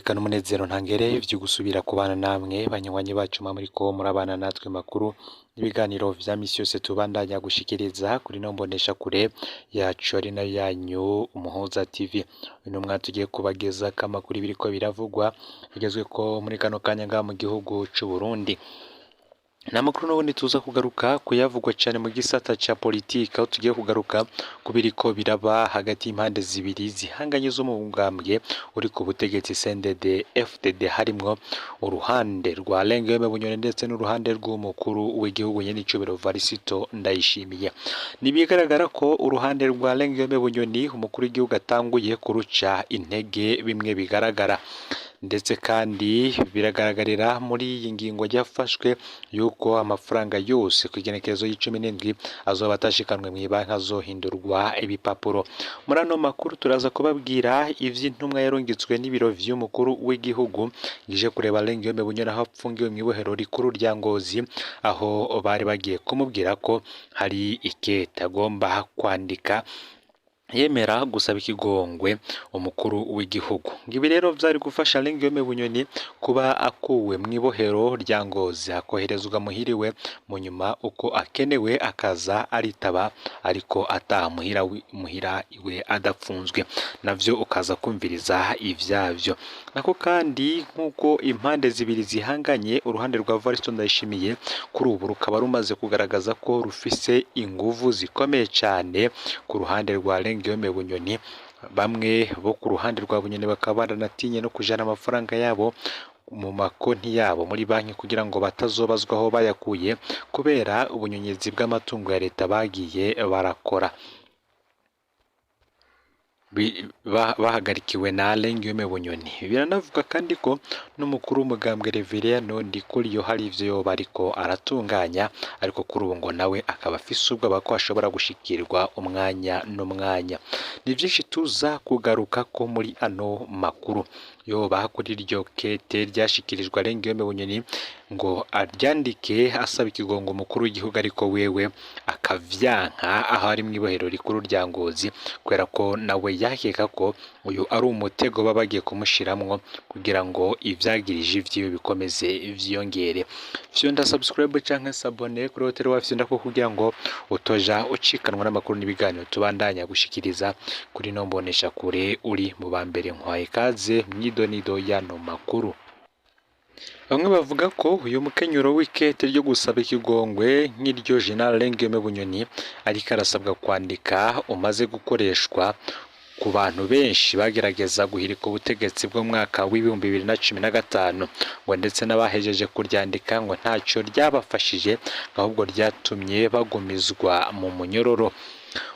N'iteka n'umunezero ntangere vyo gusubira kubana namwe banywanyi bacu muriko murabana natwe makuru n'ibiganiro vya misi yose tubandanya gushikiriza kuri ino mboneshakure yacu ari nayo yanyu Umuhuza TV. Uno mwanya tugiye kubagezako amakuru y'ibiriko biravugwa bigezweko muri kano kanya ngaha mu gihugu c'Uburundi. Ni amakuru n'ubundi tuza kugaruka kuyavugwa cane mu gisata ca politike, aho tugiye kugaruka ku biriko biraba hagati y'impande zibiri zihanganye zo mu mugambwe uri ku butegetsi CNDD FDD, harimwo uruhande rwa Lengeme Bunyoni ndetse n'uruhande rw'umukuru w'igihugu nyenicubahiro Varisito Ndayishimiye. Ntibigaragara ko uruhande rwa Lengeme Bunyoni umukuru w'igihugu atanguye kuruca intege bimwe bigaragara, ndetse kandi biragaragarira muri iyi ngingo yafashwe yuko amafaranga yose ku igenekerezo y'icumi n'indwi azoba atashikanwe mw'ibanki azohindurwa ibipapuro. Muri ano makuru turaza kubabwira ivy'intumwa yarungitswe n'ibiro vy'umukuru w'igihugu ije kureba Lengiyome Bunyoni aho apfungiwe mw'ibohero rikuru rya Ngozi, aho bari bagiye kumubwira ko hari ikete agomba kwandika yemera gusaba ikigongwe umukuru w'igihugu. Ibi rero vyari gufasha Lengiyome Bunyoni kuba akuwe mw'ibohero rya Ngozi akoherezwa muhiriwe, mu nyuma uko akenewe akaza aritaba ariko ataha muhira, muhira iwe adapfunzwe, navyo ukaza kumviriza ivyavyo. Nako kandi nk'uko impande zibiri zihanganye, uruhande rwa Varisito Ndayishimiye kuri ubu rukaba rumaze kugaragaza ko rufise inguvu zikomeye cane ku ruhande rwa Lengiyome Bunyoni. Bamwe bo ku ruhande rwa Bunyoni bakaba baranatinye no kujana amafaranga yabo mu makonti yabo muri banki kugira ngo batazobazwa aho bayakuye kubera ubunyonyezi bw'amatungo ya leta bagiye barakora. Bahagarikiwe na Lengiyome Bunyoni. Biranavuga kandi ko n'umukuru w'umugambwe Reveriyano Ndikuriyo hari ivyo yoba ariko aratunganya, ariko kuri ubu ngo nawe akaba afise ubwoba ko ashobora gushikirwa umwanya n'umwanya. Ni vyinshi tuza kugarukako muri ano makuru. Yoba kuri iryo kete ryashikirijwe Lengiyome Bunyoni ngo aryandike asaba ikigongo umukuru w'igihugu, ariko wewe akavyanka aho ari mw'ibohero rikuru rya Ngozi, kubera ko nawe yakeka ko uyu ari umutego baba bagiye kumushiramwo kugira ngo ivyagirije vyiwe bikomeze vyiyongere. Fyonda subscribe canke s'abonner kuri Hotel Wafyonda ko kugira ngo utoja ucikanwa n'amakuru n'ibiganiro tubandanya gushikiriza kuri ino mboneshakure. Uri mu ba mbere, nkwaye ikaze mw'idonido y'ano makuru. Bamwe bavuga ko uyu mukenyuro w'ikete ryo gusaba ikigongwe nk'iryo General Lengiyome Bunyoni ariko arasabwa kwandika umaze gukoreshwa ku bantu benshi bagerageza guhirika ubutegetsi bw'umwaka w'2015, ngo ndetse n'abahejeje kuryandika ngo ntacyo ryabafashije, ahubwo ryatumye bagumizwa mu munyororo.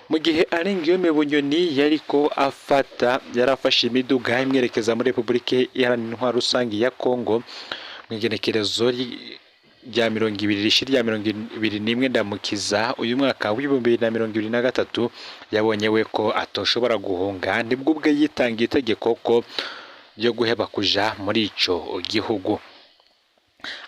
Mu gihe Lengiyome Bunyoni yariko afata yarafashe imiduga imwerekeza muri Repubulika Iharanira Intwaro Rusangi ya Kongo mw'igenekerezo rya 20 rishira rya 21 Ndamukiza uyu mwaka w'2023, yabonye we ko atoshobora guhunga, nibwo ubwe yitangiye itegeko ko ryo guheba kuja muri ico gihugu.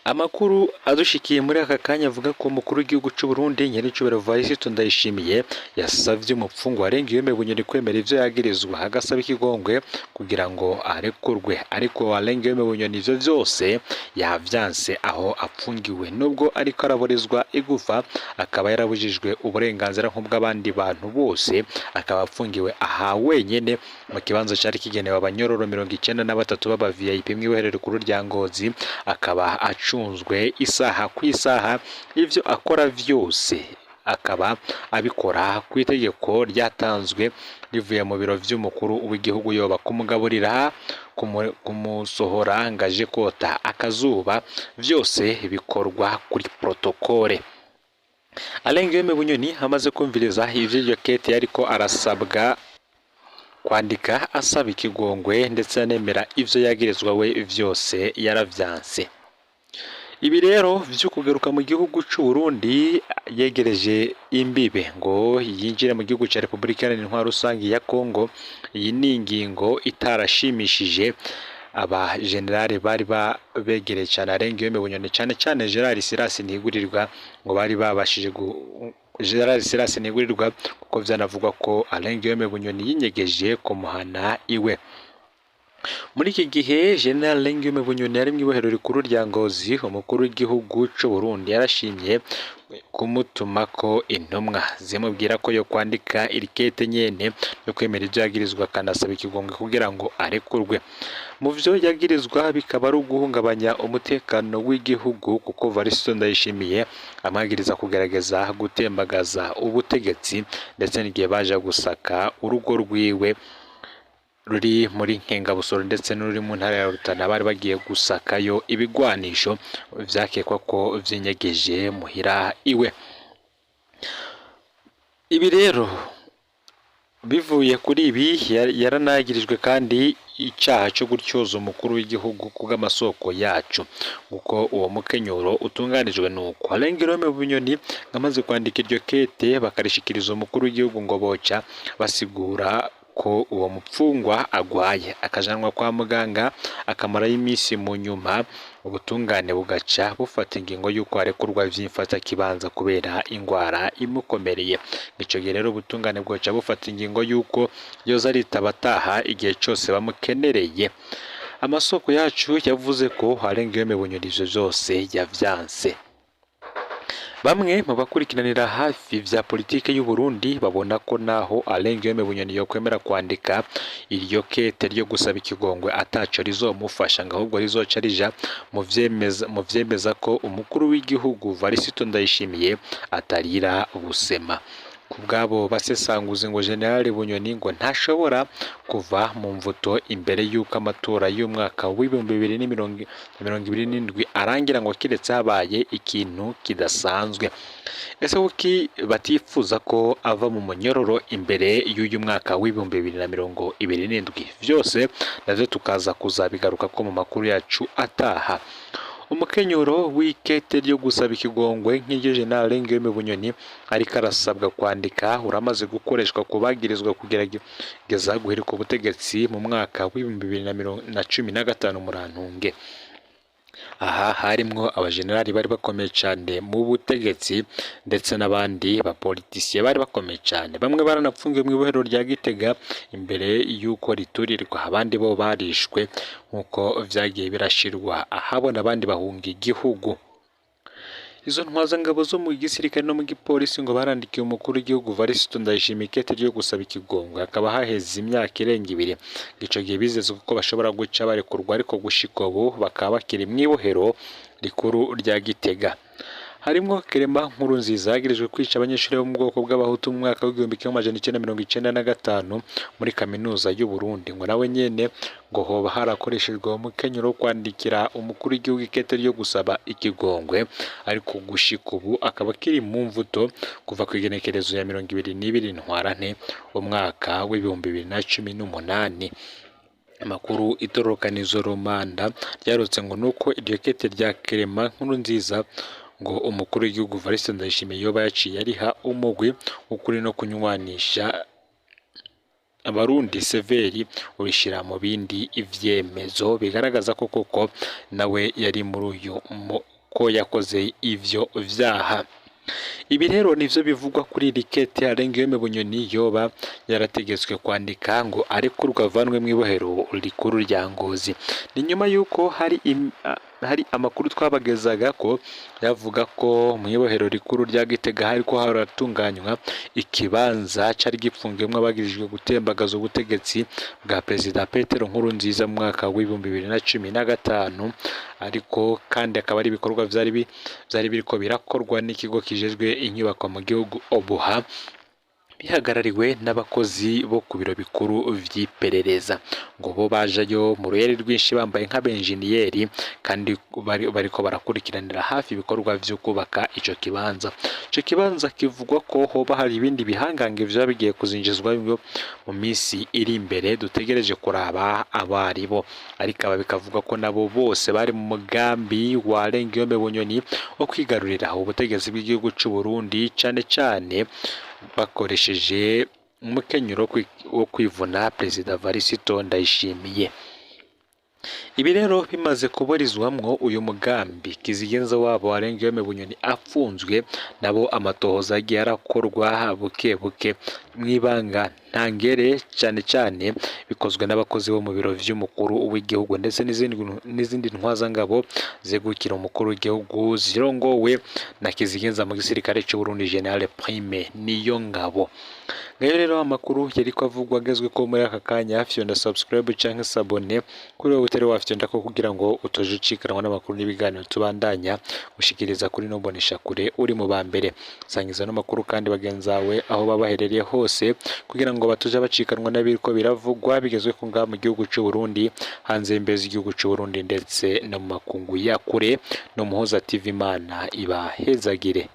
Amakuru adushikiye muri aka kanya avuga ko umukuru w'igihugu c'u Burundi nyenicubahiro Varisito Ndayishimiye yasavye umupfungu wa Lengiyome Bunyoni kwemera ivyo yagirizwa agasaba ikigongwe kugira ngo arekurwe, ariko Lengiyome Bunyoni ivyo vyose yavyanse aho apfungiwe, nubwo ariko araborezwa igufa akaba yarabujijwe uburenganzira nk'ubw'abandi bantu bose, akaba apfungiwe aha wenyene mu kibanza cari kigenewe abanyororo 93 b'aba VIP mw'ibohero rikuru rya Ngozi, akaba acunzwe isaha ku isaha, ivyo akora vyose akaba abikora ku itegeko ryatanzwe rivuye mu biro vy'umukuru w'igihugu, yoba kumugaburira, kumusohora ngo aje kota akazuba, vyose bikorwa kuri protokole. Lengiyome Bunyoni amaze kumviriza ivy'iryo kete yariko arasabwa kwandika asaba ikigongwe ndetse anemera ivyo yagirizwa, we vyose yaravyanse. Ibi rero vyo kugaruka mu gihugu c'u Burundi yegereje imbibe ngo yinjire mu gihugu ca Repubulika Iharanira Intwaro Rusangi ya Kongo, iyi ni ingingo itarashimishije aba generale bari begereye cane Lengiyome Bunyoni, cane cane Gerard Silas Ntigurirwa, ngo bari babashije Gerard Silas Ntigurirwa, kuko vyanavugwa ko Lengiyome Bunyoni yinyegeje kumuhana iwe. Muri iki gihe General Guillaume Bunyoni ari mw'ibohero rikuru rya Ngozi, umukuru w'igihugu c'u Burundi yarashimye kumutumako intumwa zimubwira ko yo kwandika irikete nyene yo kwemera ivyo yagirizwa, akanasaba ikigongwe kugira ngo arekurwe. Mu vyo yagirizwa bikaba ari uguhungabanya umutekano w'igihugu, kuko Varisito Ndayishimiye amwagiriza kugerageza gutembagaza ubutegetsi, ndetse n'igihe baja gusaka urugo rwiwe ruri muri Nkengabusoro ndetse n'uri mu ntara ya Rutana, bari bagiye gusakayo ibigwanisho vyakekwa ko vyinyegeje muhira iwe. Ibi rero bivuye kuri ibi, yaranagirijwe kandi icaha co gutyoza umukuru w'igihugu kubw'amasoko yacu, kuko uwo mukenyuro utunganijwe nuko Alain Guillaume Bunyoni amaze kwandika iryo kete bakarishikiriza umukuru w'igihugu, ngo boca basigura ko uwo mupfungwa agwaye akajanwa kwa muganga akamarayo iminsi, mu nyuma ubutungane bugaca bufata ingingo y'uko arekurwa vy'imfatakibanza kubera ingwara imukomereye. Ico gihe rero ubutungane bwoca bufata ingingo y'uko yoza aritaba ataha igihe cose bamukenereye. Amasoko yacu yavuze ko Alain Guillaume Bunyoni ivyo vyose yavyanse. Bamwe mu bakurikiranira hafi vya politike y'u Burundi babona ko naho Alain Guillaume Bunyoni yokwemera kwandika iryo kete ryo gusaba ikigongwe, ataco rizomufasha, ngo ahubwo rizoca rija mu vyemeza ko umukuru w'igihugu Varisito Ndayishimiye atarira busema. Ku bw'abo basesanguzi, ngo General Bunyoni ngo ntashobora kuva mu mvuto imbere y'uko amatora y'umwaka w'2027 arangira, ngo kiretse habaye ikintu kidasanzwe. Ese kuki batifuza ko ava mu munyororo imbere y'uyu mwaka w'2027? Vyose navyo tukaza kuzabigaruka ko mu makuru yacu ataha. Umukenyuro w'ikete ryo gusaba ikigongwe nk'iryo General Guillaume Bunyoni ariko arasabwa kwandika uramaze gukoreshwa ku bagirizwa kugerageza guhirika ubutegetsi mu mwaka w'2015, murantunge. Aha harimwo abajenerali bari bakomeye cane mu butegetsi ndetse n'abandi bapolitisiye bari bakomeye cane. Bamwe baranapfungiwe mw'ibohero rya Gitega imbere y'uko riturirwa, abandi bo barishwe nk'uko vyagiye birashirwa ahabona, abandi bahunga igihugu. Izo ntwazangabo zo mu gisirikare no mu gipolisi ngo barandikiye umukuru w'igihugu Varisito Ndayishimiye ikete ryo gusaba ikigongwe, hakaba haheze imyaka irenga ibiri. Ico gihe bizezwa ko bashobora guca barekurwa, ariko gushika ubu bakaba bakiri mw'ibohero rikuru rya Gitega. Harimwo Clement Nkurunziza yagirijwe kwica abanyeshuri bo mu bwoko bw'Abahutu mu mwaka w'1995 muri kaminuza y'u Burundi. Ngo nawe nyene ngo hoba harakoreshejwe umukenyuro wo kwandikira umukuru w'igihugu ikete ryo gusaba ikigongwe, ariko gushika ubu akaba akiri mu mvuto kuva kw'igenekerezo ya 22 Ntwarante umwaka w'2018. Amakuru itororokanizo Romanda ryarutse ngo nuko iryo kete rya Clement Nkurunziza ngo umukuru w'igihugu Evariste Ndayishimiye yoba yaciye ariha umugwi w'ukuri no kunywanisha abarundi Severi, urishira mu bindi ivyemezo bigaragaza ko koko nawe yari muri uyu ko yakoze ivyo vyaha. Ibi rero nivyo bivugwa kuri iri kete Alain Guillaume Bunyoni yoba yarategetswe kwandika ngo arekurwe avanwe mw'ibohero rikuru rya Ngozi. Ni nyuma yuko hari amakuru twabagezaga ko yavuga ko mw'ibohero rikuru rya Gitega hariko haratunganywa ikibanza cari gipfungiwemwo abagirijwe gutembagaza ubutegetsi bwa Perezida Petero Nkurunziza mu mwaka w'2015, ariko kandi akaba ari ibikorwa vyari biriko birakorwa n'ikigo kijejwe inyubako mu gihugu OBUHA, bihagarariwe n'abakozi bo ku biro bikuru vy'iperereza. Ngo bo bajayo mu ruyeri rwinshi bambaye nk'abenjeniyeri, kandi bariko barakurikiranira hafi ibikorwa vyo kubaka ico kibanza. Ico kibanza kivugwa ko hoba hari ibindi bihangange vyoba bigiye kuzinjizwa mu misi iri imbere, dutegereje kuraba abaribo, ariko aba bikavuga ko nabo bose bari mu mugambi wa Alain Guillaume Bunyoni wo kwigarurira ubutegetsi bw'igihugu c'u Burundi, cane cane bakoresheje umukenyuro wo kwivuna Perezida Varisito Ndayishimiye. Ibi rero bimaze kuburizwamwo uyu mugambi, kizigenza wabo Alain Guillaume Bunyoni afunzwe, nabo amatohoza yagiye arakorwa buke buke mw'ibanga ntangere, cane cane bikozwe n'abakozi bo mu biro vy'umukuru w'igihugu ndetse n'izindi ntwazangabo zegukira umukuru w'igihugu zirongowe na kizigenza mu gisirikare c'u Burundi General Prime Niyongabo. Ngayo rero amakuru yariko avugwa agezwe ko muri aka kanya. Fyonda subscribe canke s'abonner kuri wowe utari wafyonda ko, kugira ngo utoje ucikanwa n'amakuru n'ibiganiro tubandanya gushikiriza kuri no mboneshakure uri mu ba mbere. Sangiza no makuru kandi bagenzawe aho baba baherereye hose, kugira ngo batoje bacikanwa n'abiriko biravugwa bigezwe ko ngaha mu gihugu c'u Burundi, hanze y'imbibe z'igihugu c'u Burundi, ndetse no mu makungu ya kure. No Muhoza TV, Imana ibahezagire.